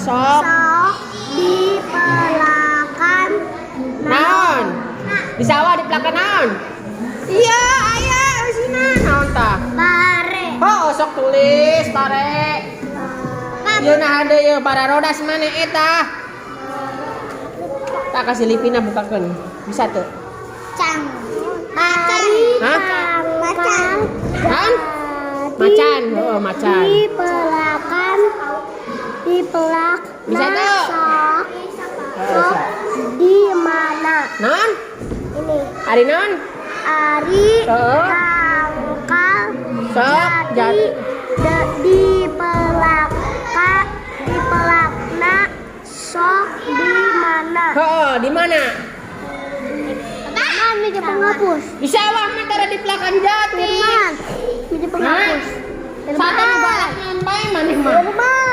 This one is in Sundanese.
Sok. Sok dipelakan. Naon? Di sawah dipelakan naon? Iya, aya eusina naon tah? Pare. Oh, sok tulis pare. Ieu nah ada ieu bararodas mana eta? Tak kasih Livina bukakeun. Bisa tuh. Cang. Macan. Hah? Macan. Naon? Macan, oh macan. Dipelakan, dipelak. Bisa tuh. Sok. Oh, Sok sok. di mana? Naon? Ini. Ari naon? Ari Heeh. tangkal Sok jadi jati. Dipelaka, dipelakna sok di mana? Heeh, di mana? Mana meja penghapus? Di sawah mah tara dipelakan jati. Firman, meja penghapus. Satu nu balak nyampai maneh mah. Firman.